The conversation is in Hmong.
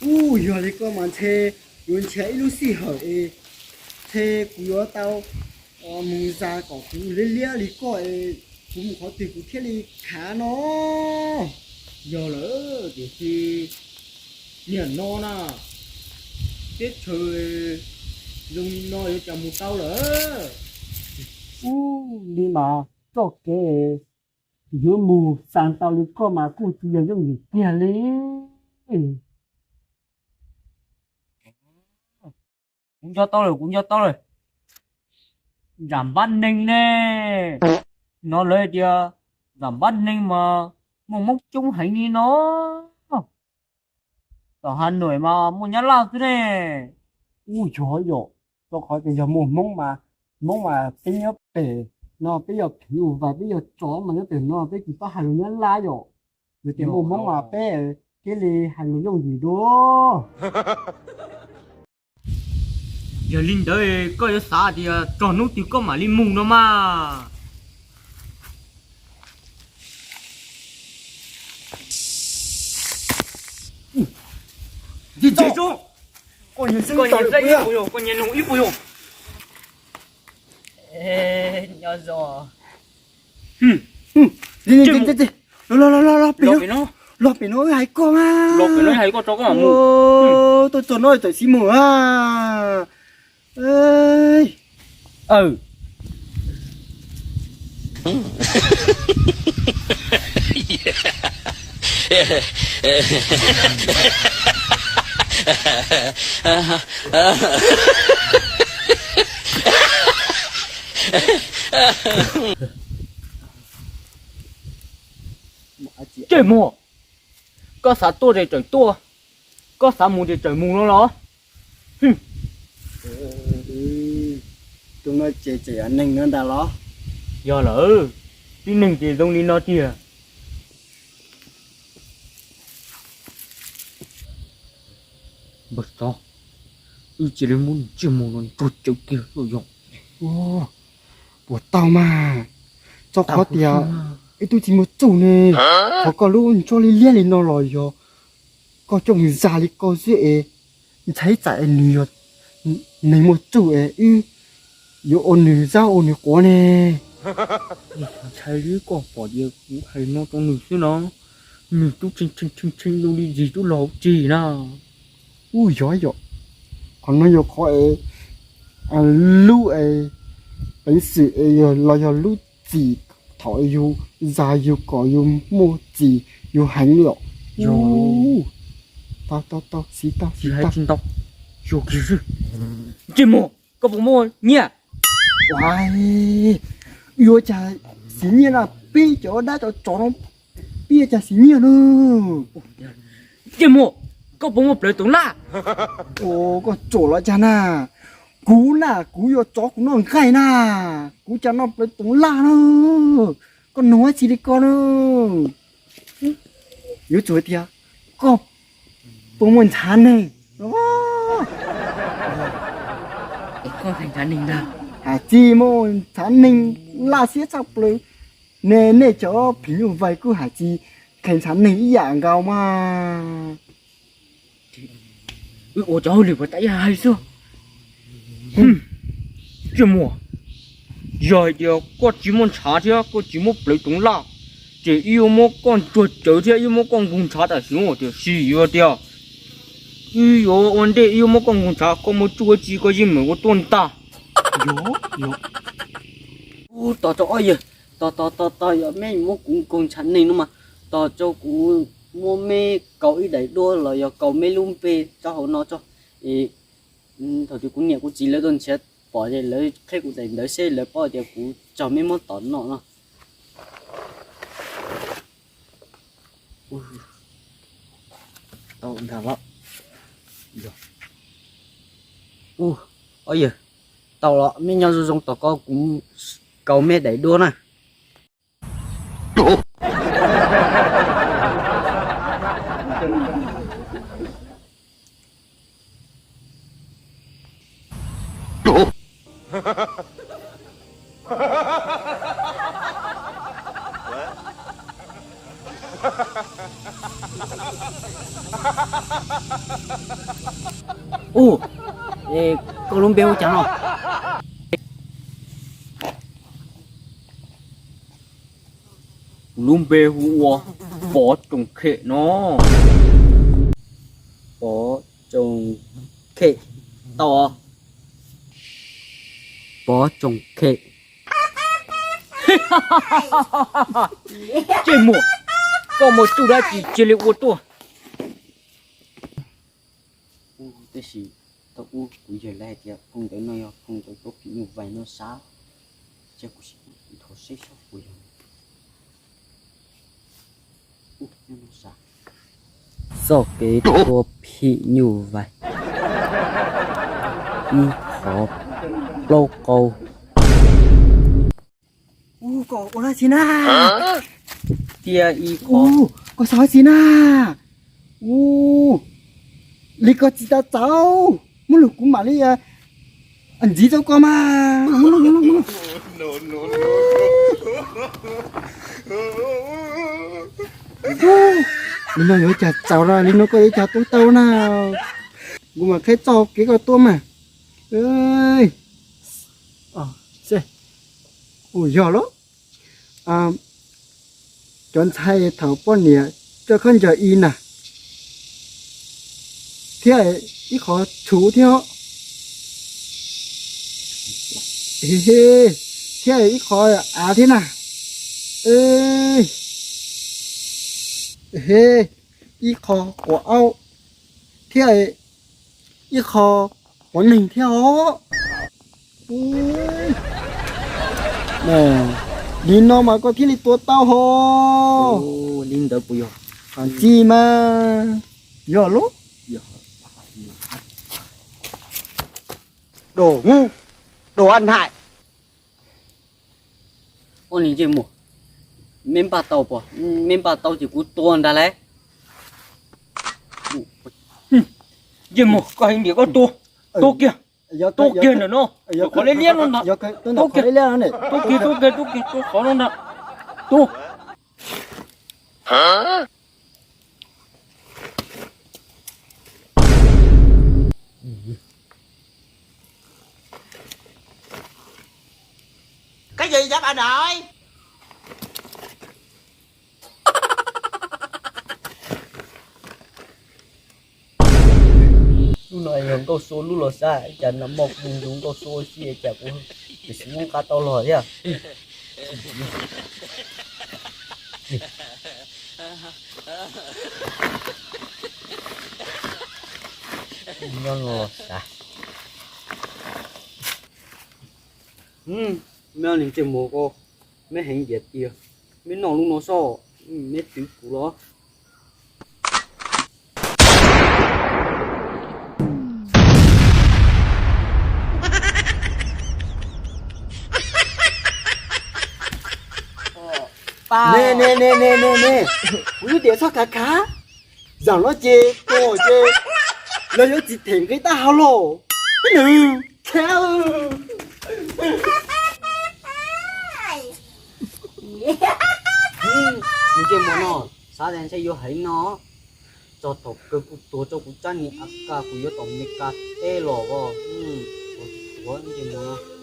Ub, yog li koj mas ntshe yuav nrhiav ib lub sij hawm es ntshe kuv yuav tau mus zas kom kuv liab liab li koj es kuv mus qhov twg kuv thiaj li khav no. Yog lawm, tiam sis niaj no na, teb chaws zoo li no yuav cas mus tau lawm. Ub, li mas txoj kev yuav mus xa tau li koj mas kuj tsis yog yooj yim kiag li. Kuv nco tau lawm, kuv nco tau lawm. Zam npab neeg ne, hnov lawv tias zam npab neeg mas muaj Hmoob coob heev li no. Tom Hav Nuam mas muaj Nyab Laj xwb ne. Ub, yog yom, rau qhov tias yog muaj Hmoob mas, Hmoob mas peb nyob pem no peb yog phim nyuj vais, peb yog tsov mas nyob pem no peb tsis txhob hais lus Nyab Laj yom. Yog tias muaj Hmoob mas peb thiaj li hais lus yooj yim dua. Yog li ntawd koj yuav xav tias txog hnub twg koj mam li mus no mas. Koj nyiam xeeb ib puas yog, koj nyiam nug ib puas yog. Nyob zoo. Los, los, los, los pem no, los pem no wb hais koj mas. Los pem no hais koj tso koj mam mus. Tuaj txog no tawm xiv mus a. Ntsej muag, koj xav tuaj ces txawm tuaj, koj xav mus ces txawm mus no los? Tus no ces tseem yog neeg no ntag los? Yog lawm, tib neeg ces zoo li no tiag. Npawg Xov, wb cia li muab ntsej muag no ntsuag cawv kiag los yog? Puas tau mas, txhob qhov tias ib tug tsis muaj txuj ne. Qhov koj lub ntsej liab liab li no los yog koj coj mus zam li koj xwb es ntshai tsam es nws yog neeg muaj txuj es wb yuav ua nws zab ua nws quav ne. Ntshai li koj pom tias kuv hais no rau nws xwb no, nws twb tshee tshee tshee zoo li zis twb los hauv tsev na. Ub, yog yom, qhov no yog qhov es lub es peev xwm es los yog lub txim thaum yus zam yus kom yus muaj txim yus heev li os. Tau tau tau, siv tau siv tau. Ntsej muag, koj puas muaj nyiaj? Yuav cas siv nyiaj na, peb cov dab cov tsov no, peb yuav cas siv nyiaj na. Ntsej muag, koj puas muaj plawv toov laj? Koj tsom los cas na, kuv na kuv yuav tsov kuv noj nqaij na, kuv cas noj plawv toov laj na. Koj nug dab tsi li koj na? Yuav tsum tias koj puas muaj ntshav neeg? Koj hais ntshav neeg ntag. Hais tsis muaj ntshav neeg, laj siab tshaj plaws. Nej, nej cov phim nyuj vais kuj hais tsis kheev ntshav neeg ib yam nkaus mas. Wb ua cov hauj lwm puas tas ib hais xwb. Ntsej muag, yog hais tias koj tsis muaj ntshav thiab koj tsis muaj plawv toov laj, ces wb yuav muab koj ntsuag cawv thiab wb yuav muab koj nkaug ntshav tam sim no, tiam sis yog tias wb yuav ua ntej wb yuav muab koj nkaug ntshav, koj muaj txuj dab tsi koj yeej meem ua tuaj ntag. Tos tso ob yawg, tos tos tos tos, yog meb muab kuv nkaug ntshav neeg no mas, tos tso kuv muab meb kaus ib daim duab los yog kaus meb lub npe rau hauv no tso. Thaum twg kuv niam kuv txiv lawv tuaj nrhiav pom ces lawv qheb kuv daim ntawv seb lawv paub tias kuv raug meb muab tom noj no. Tau ntag los. Ob yawg, tau los, meb nyob zoo zoo, tos kuv kaus meb daim duab na. Ub, koj lub npe hu cas no? Kuv lub npe hu ua Pov Tsoos Khem no. Pov Tsoos Khem, tau. Pov Tsoos Khem. Ntsej muag, koj muaj txuj dab tsi cia li ua tuaj. Ub, tab sis tau ub, kuv yawg lawv hais tias phone ntawd no yog phone ntawd tuaj phim nyuj vais no sav, cia kuv sim nthov seb seb puas yog. Ub, nyob no sav. Txoj kev tuaj phim nyuj vais, ib qho plaub qau. Ub, koj ua dab tsi na? Tias ib qho. Ub, koj xav dab tsi na? Ub, li koj tsis tau txaus, muab lug kuv mam li ntxiv rau koj mas. Li no yuav cas txaus na, li no koj yuav cas tuaj tau na. Kuv mam qhia txoj kev koj tuaj mas. Ua yog lawm. Cov ntxhais thaum poj niam rau khaub ncaws i na, thiab ib qho txhuv thiab, thiab ib qho av thiab na, ib qho quav aub thiab ib qho quav neeg thiab os. Li no mas koj thiaj li tua tau hos. Li ntawd puas yog? Qhov ntxim mas yog lub. Đồ ngu, đồ ăn hại. Ua li ntsej muag, meb npaj tau puas? Meb npaj tau ces kuv tua ntag lauj. Ntsej muag, koj heev tiag, koj tua, tua kiag, tua kiag ntawm no, qhov liab liab no ntag, tua kiag, tua kiag, tua kiag, tua qhov no ntag, tua. Cái gì vậy bà nội? Lub no yog nkauj xua lub los xav, ib cas nag hmo kuv mus yug nkauj xua xwb cas kuv tsis xav muab nqa tau los thiab. Nyob no los xav. Meb ntsej muag ko, meb heev tiag tiag, meb noj lub no sob, meb twv kuv los. Ne ne ne ne ne ne, kuv lub tiam txhob khav khav, zaum no ces tus ces lawv yuav tsis them nqi taub hau los. Nws khav. Ntsej muag no, xav tias ntshe yuav heev no, txog thaum kawg kuj tuag rau kuv tsab niag A K kuv yuav tom Mes Kas teb los os. Tuag ntsej muag no.